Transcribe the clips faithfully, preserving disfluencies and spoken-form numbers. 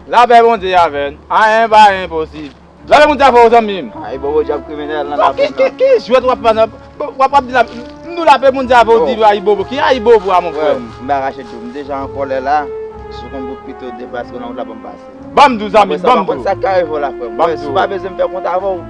Lapè Bondye avè n. Ayen pa enposib. Lapè Bondye avè w, zanmi m. Ayibobo, djab kriminèl nan lapè m nan. Ki, ki, ki jwèt w ap fè nan, w ap, w ap di la, m di w lapè Bondye avè w, di Ayibobo. Ki Ayibobo a, mon frè? M pa kache di w, m deja an kòlè la. Si w konn pou pito deplase w nan wout la, ban m pase. Ban m di w, zanmi m, ban m di w. Sa k ka rive w la, frè m. Wè, si w pa bezwen m fè kont avè w,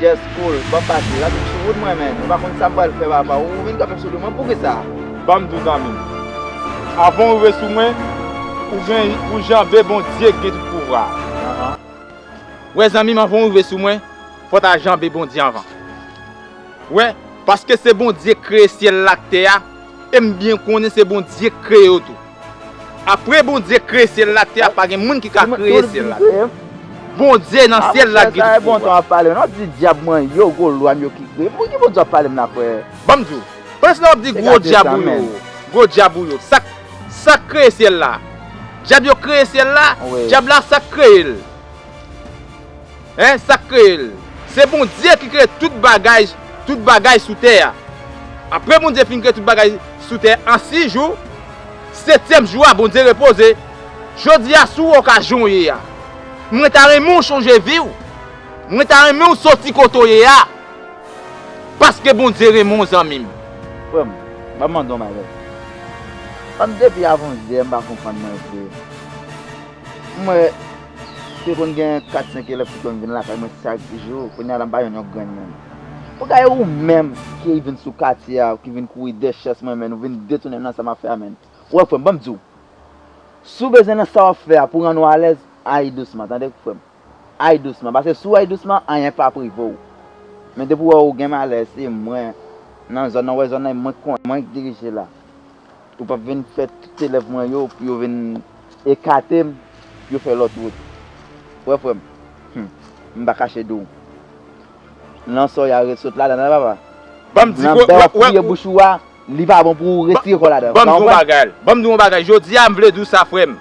just cool, ban m pase. La, m sou wout mwen, men. Ou pa konn sa m pral fè, papa. Ou vin kanpe m sou do mwen, poukisa? Ban m di w, zanmi m. Avan w rive sou mwen, ou gen, ou janbe Bondye ki gen tout pouvwa. Wè, zanmi m, avan w rive sou mwen, fò w ta janbe Bondye anvan. Wè, paske se Bondye kreye syèl la ak tè a, e m byen konnen se Bondye k kreye yo tou. Apre Bondye kreye syèl la ak tè a, pa gen moun ki ka kreye syèl la ak tè a. Bondye nan syèl la ak tè a. Bon, w ap pale, non, di dyab mwen yo, gwo lwa m yo ki kreye. Pou ki Bondye w ap pale m la, frè? Ban m di w, pandan w ap di gwo dyab ou yo, gwo dyab ou yo, sa, sa k kreye syèl la? Dyab yo kreye syèl la? Dyab la, sa k kreye l? Hein, sa k kreye l? Se Bondye ki kreye tout bagay, tout bagay sou tè a. Apre Bondye fin kreye tout bagay sou tè a an sis jou, setyèm jou a, Bondye repoze. Jodi a, si w wè w ka jan w ye a, mwen ta renmen w chanje vi w. Mwen ta renmen w soti kote w ye a. Paske Bondye renmen w, zanmi m. Frè m, ban m mande w yon bagay. Ban m depi avan yè, m pa konprann mwen vre. Mwen te konn gen kat senk elèv ki konn vin lakay mwen chak jou, kounye a la m pa jwenn yon grenn menm. Poukisa e ou menm ki vin sou katye a, ki vin kouri dèyè chèz mwen, men ou vin detounen m nan sa m ap fè a, men. Wè, frè m, ban m di w. Si w bezwen nan sa w ap fè a pou rann ou alèz, ayi dousman, tande, frè m. Ayi dousman, paske si w ayi dousman, anyen p ap rive w. Men depi w wè ou gen malè, se mwen. Nan zòn nan, w wè zòn nan, e mwen k konnen, mwen k dirije la. Ou p ap vin fè tout elèv mwen yo, pou yo vin ekate m, pou yo fè lòt wout. Wè, frè m, hmm, m pa kache di w. Nan sa w ye a, ret sot ladan l, papa. Ban m di, nan bè w ap fouye bouch ou a, li pa bon pou w retire kò w ladan. Ban m di yon bagay, ban m di yon bagay. Jodi a, m vle di w sa, frè m.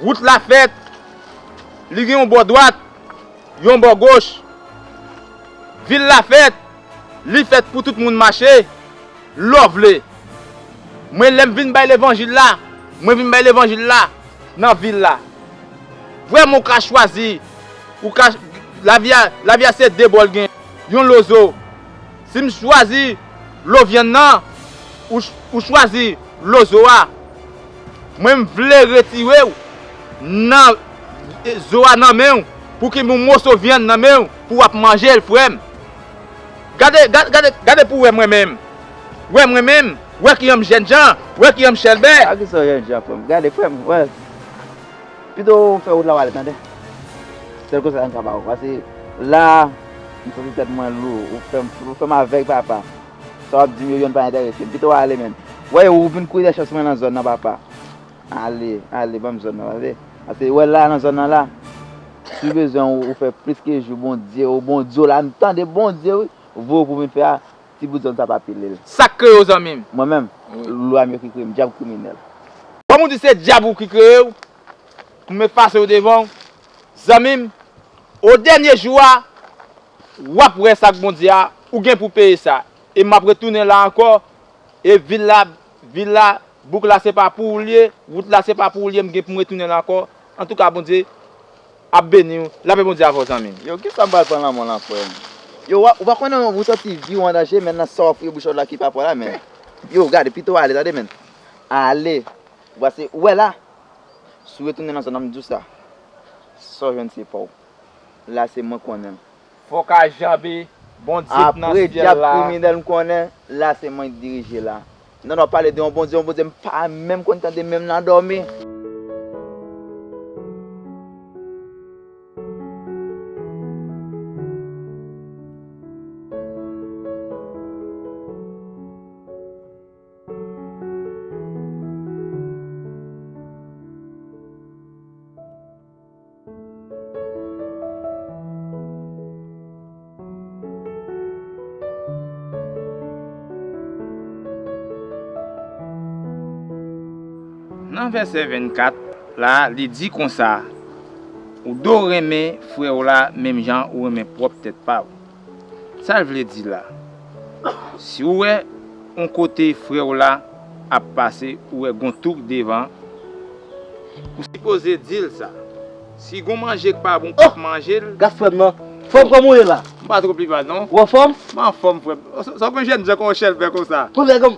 Wout la fèt, li gen yon bò dwat, yon bò goch. Vil la fèt, li fèt pou tout moun mache, lè w vle. Mwen, lè m vin bay levanjil la, mwen vin bay levanjil la nan vil la. Vrèman, ou ka chwazi, ou ka, lavi a, lavi a se de bò l gen, yon lo zo. Si m chwazi lo vyann nan, ou ch-, ou chwazi lo zo a, mwen m vle retire w nan, e, zo a nan men w, pou ki m yon moso vyann nan men w, pou w ap manje l, frè m. Gade, gade, gade, gade pou w wè mwen menm. Wè mwen menm, wè kijan m jènjan, wè kijan m chèlbè. A kisa w jènjan, frè m? Gade, frè m, wè. Pito w fè wout la w ale, tande. Sèl konsèy m ka ba w. Paske la, m santi tèt mwen lou. Ou fè m, ou fè m avèg, papa. Sa w ap di m yo, yonn pa enterese m. Pito w ale, menm. Wè, ou vin kouri dèyè chèz mwen nan zòn nan, papa. Ale, ale, ban m zòn nan, tande. Paske, wè, la, nan zòn nan la, si w bezwen, ou, ou fè plis ke jou, Bondye, ou Bondye w la, tande, Bondye, wi, voye w pou vin fè a, ti bout zòn sa pa pile l. Sa k kreye w, zanmi m? Mwen menm, lwa m yo ki kreye m, dyab kriminèl. Kòm ou di se dyab ou ki kreye w, pou m efase w devan w, zanmi m, o dènye jou a, w ap wè sa k Bondye a, ou gen pou peye sa. E m ap retounen la ankò, e vil la, vil la, bouk la se pa pou ou l ye, wout la se pa pou ou l ye, m gen pou m retounen la ankò. Antouka, Bondye ap beni w. Lapè Bondye avè w, zanmi m. Yo, kisa m pral pran nan men w la, frè m? Yo, w, ou pa konnen ou santi vi w an danje, men nan sa w ap fouye bouch ou la ki pa pa w la, men. Yo, gade, pito w ale, tande, men. Ale. Ou pase, ou wè la? Si w retounen nan zòn nan, m di w sa. Sa w jwenn se pa w. La se mwen konnen l. Fò w ka janbe Bondye k nan syèl la. Apre dyab kriminèl m konnen, la se mwen k dirije la. Nan w ap pale de yon Bondye, yon Bondye m pa menm konn tande menm nan dòmi. Nan vèsè vennkat la, li di konsa, ou dwe renmen frè w la menm jan ou renmen pwòp tèt pa w. Sa l vle di la? Si w wè yon kote frè w la ap pase, ou wè gon tou k devan, Ou sipoze di l sa. Si gon manje k pa bon, ou p ap manje l. Gad frè m nan. Frè m, kòman w ye la? M pa twò pi mal, non. Ou anfòm? M anfòm, frè m. Sa w gen jèn jan kon chèlbè konsa? Kounye a, m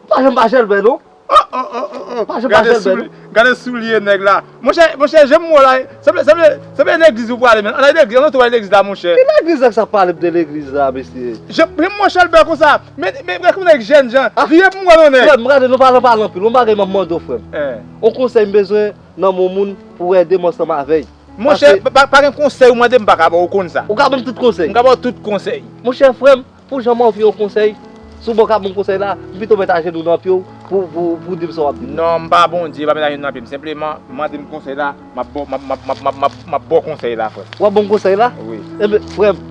pa janm pa chèlbè, non. Oh, oh, oh, oh, oh. Pa janm pa chèlbè, non. Gade soulye nèg la. Monchè, monchè, jan m wè w la, sanble, sanble, sanble legliz ou prale, men. Ann al legliz, ann antre w al legliz la, monchè. Ki legliz la k sa pale de legliz la, mesye? Jan, jan m wè w chèlbè konsa. Men, men, men, kòman nèg jèn jan? Vire pou m wè non, nèg. Frè m, gade, nou pale, pale anpil. Yon bagay m ap mande w, frè m. On konsèy m bezwen nan men yon moun pou ede m ansanm avè l. Monchè, pa, pa gen konsèy ou mande m pa ka ba w, ou konn sa. Ou ka ban m tout konsèy? M ka ba w tout konsèy. Monchè, frè m, pou jan m anvi yon konsèy, si w bon ka ban m konsèy la, m pito met ajenou nan pye w pou, pou, pou di m sa w ap di m. Non, m pa Bondye, pa met ajenou nan pye m. Senpleman, mande m konsèy la, m ap ba w, m ap, m ap, m ap, m ap, m ap, m ap ba w konsèy la, frè. W ap ban m konsèy la? Wi. Enben, frè m,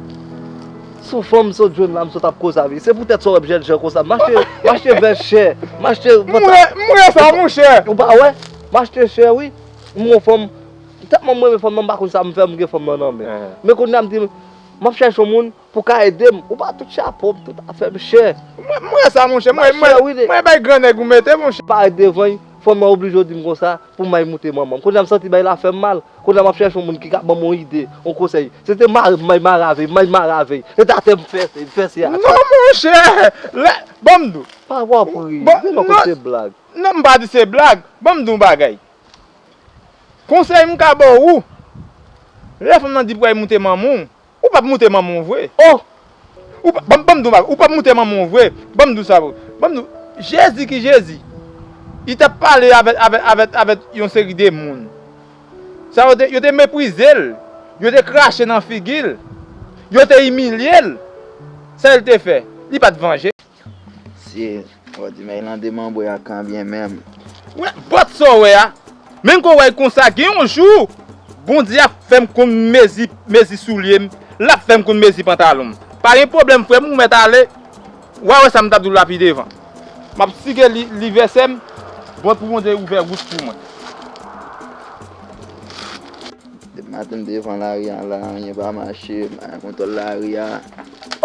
sou fanm m sot jwenn la, m sot ap koze avè l. Se poutèt sa w wè m jèn jan konsa. M achte, m achte vès chè, m achte panta-, m wè, m wè sa, monchè. Ou pa wè? M achte chè, wi. M gon fanm, tèlman m renmen fanm nan, m pa konn sa m fè, m gen fanm nan nan men. Men kounye a, m di, m ap chèche yon moun pou ka ede m. Ou pa tout chapo m, tout afè m chè. M wè, m wè sa, monchè. M wè, m wè, m wè bay gran nèg ou mete, monchè. Parèt devan l, fanm nan oblije di m konsa pou m al moute manman m. Kounye a m santi bagay la fè m mal. Kounye a m ap chèche yon moun ki ka ban m yon ide, yon konsèy. Se te mare m, m al mare avè l, m al mare avè l. Se te atè m fèse, m fèse atè. Non, monchè! Lè, ban m di w. Pa, pa pri. Vin non, se blag. Non, m pa di se blag. Ban m di w yon bagay. Konsèy m ka ba w, lè fanm nan di pou al moute manman w, ou p ap moute manman w vre. Oh! Ou p-, ban, ban m di w bagay, ou p ap moute manman w vre. Ban m di w sa vre. Ban m di w, Jezi ki Jezi, li t ap pale avèk, avèk, avèk, avèk yon seri de moun. Sa yo te, yo te meprize l, yo te krache nan figi l, yo te imilye l. Sa l te fè? Li pa t vanje. Se, w ap di m Irlande manbo a kanmenm. Wè, bòt sa w wè a. Menm kon w wè l konsa, gen yon jou, Bondye ap fè m konn mezi, mezi soulye m, l ap fè m konn mezi pantalon m. Pa gen pwoblèm, frè m, ou mèt ale. W a wè sa m t ap di w la pi devan. M ap sige li, li vèsè m, bon, pou Bondye ouvè wout pou mwen. Depi maten m devan lari a la, anyen pa mache, m pa gen kontwòl lari a.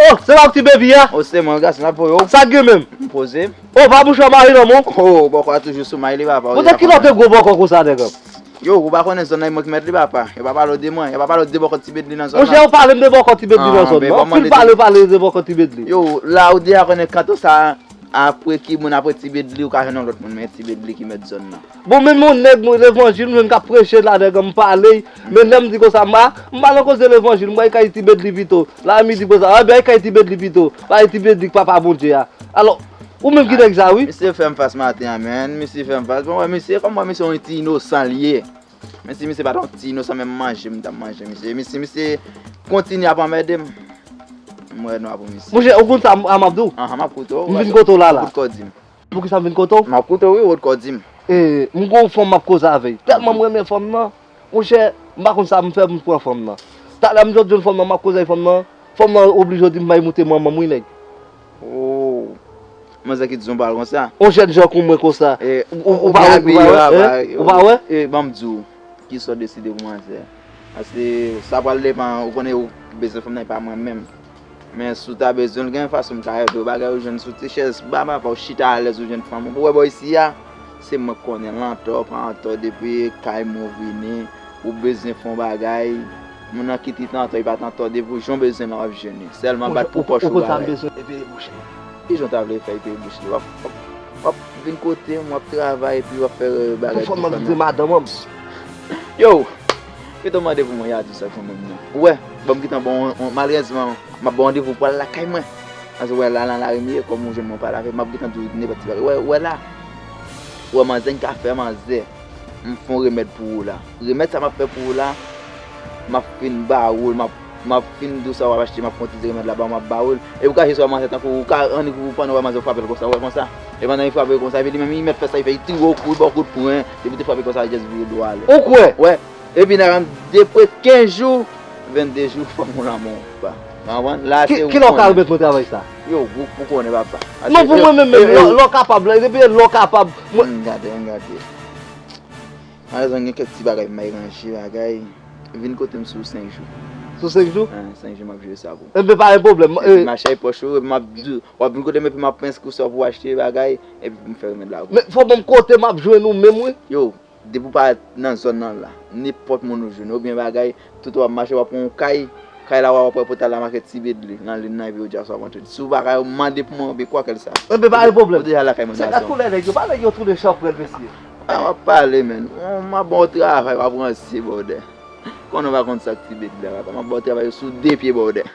Oh, se pa w ki ti baby a? Oh, se mwen, gason, la pou yo. Sa k gen menm? M poze. Oh, pa bouch ou mari non, mon. Oh, bòkò a toujou sou may li, papa. Pote kilòt gwo bòkò konsa, nèg an. Yo, ou pa konnen zòn nan, e mwen ki mèt li, papa. Yo pa pale w de mwen, yo pa pale w de bòkò ti bedli nan zòn nan. Monchè, ou pale m de bòkò ti bedli nan zòn nan. Anpil pale, pale de bòkò ti bedli. Yo, la ou deja konnen kanto sa, apre ki moun, apre ti bedli, ou ka jwenn yon lòt moun, men ti bedli ki mèt zòn nan. Bon, menm yon nèg, mwen, levanjil, m jwenn k ap preche la, nèg an, m pale, men lè m di konsa, m pa, m pa nan koze levanjil, m pral kay ti bedli pito. La, m di konsa, a, bay kay ti bedli pito. Bay ti bedli k papa Bondye a. Alò, ou menm ki nèg sa, wi. Misye fè m fas maten an, man. Misye fè m fas. Bon, wè, misye, kòm wè, misye yon ti inosan li ye. Men si misye pa t yon ti inosan, menm manje m t ap manje misye. Misye, misye kontinye ap anmède m. M wè nwa pou misye. Monchè, ou konn sa m, a m ap di w? Anhan, m ap koute w. M vin kote w la, la. Ou kout kò di m. Poukisa m vin kote w? M ap koute w, wi, ou kout kò di m. E, m gon fanm m ap koze avè l. Tèlman m renmen fanm nan. Monchè, m pa konn sa m fè pou m pran fanm nan. Talè m sot jwenn fanm nan, m ap koze avèk fanm nan. Fanm nan oblije di m bay moute manman m, wi, nèg. Oh. Manzè ki di w pale konsa. On jèn jan kon mwen konsa. Ou, ou, ou pa wè, ou pa wè, hein? Ou pa wè? E, ban m di w, kisa w deside pou manzè? Paske sa pral depann, ou konnen ou bezwen fanm nan, e pa mwen menm. Men si w ta bezwen l, gen fason m ka ede w. Bagay ou jwenn sou ti chèz ba, papa, ou chita alèz, ou jwenn fanm ou. Ou wè bò isi a, se mwen k konnen l antò, pa antò, depi kay mwen ou vini, ou bezwen fè yon bagay, moun nan ki t antò, li pa t antò, depi w jan w bezwen l, w ap jwenn li. Sèlman bat pou pòch ou, bagay. Epi bouch li. Ki jan w ta vle fè epi bouch li? W ap, w ap, w ap vin kote m, w ap travay, epi w ap fè, euh, bagay pou fanm nan. Pou fanm nan vin madanm an. Yo! Pito mande pou mwen, y a di sa pou mwen, non. Ou wè, bon, m gentan bon, on, malerezman, m ap ba w randevou pou al lakay mwen. Paske, ou wè, la, la, lari m ye, kòm ou jwenn mwen pale avè m, m ap gentan di w nenpòt ti bagay. Ou wè, ou wè la. Ou wè, manzè, m ka fè manzè. M fè yon remèd pou ou la. Remèd sa m ap fè pou ou la, m ap fin ba ou l, m ap, m ap fin di w sa w ap achte, m ap fè yon ti remèd la ba w, m ap ba ou l. E ou ka jis wè manzè tankou ou ka annik ou pandan w wè manzè ou frape l konsa, ou wè konsa. E pandan li frape l konsa, epi li menm li mèt fè sa, li fè, li tire yon kou, li ba w kout pwen, depi w te frape konsa, li just vire do ale. Ou kwè? Wè. Epi nan depre kenz jou, vennde jou, fanm ou nan men w, pa. Ou konprann? La se ou konnen. Kilè w ka remèt mwen travay sa? Yo, ou, ou konnen, papa. Non, pou mwen menm, menm, lè w kapab, depi lè w kapab. Ann gade, ann gade. Malezman, gen kèk ti bagay m bay ranje bagay. Vin kote m sou senk jou. Sou senk jou? Senk jou m ap jere sa pou ou. Enben, pa gen pwoblèm. Epi m achte pòch ou, epi m ap di, w ap vin kote m, epi m ap enskri w sa pou w achte bagay, epi pou m fè remèd la pou ou. Men fò ban m kote m ap jwenn ou menm, wi. Yo, Depi w pa nan zòn nan la, nenpòt moun ou jwenn, oubyen bagay, tout w ap mache, w ap pran yon kay, kay la w ap wè pòtal la make Ti Bedly nan liy nan, epi yo di a sou avanti. Si w pa ka mande pou mwen, oubyen kwa kèl sa. Enben pa gen pwoblèm. Ou deja lakay mwen Se gason. Kat koulè nèg yo, pa nèg yo tounen chanpwèl mesye. Ah, w ap pale, men. M ap ba w travay, w ap ranse, bòdè. Konnen w pa konn sa k Ti Bedly la, papa. M ap ba w travay sou de pye, bòdè.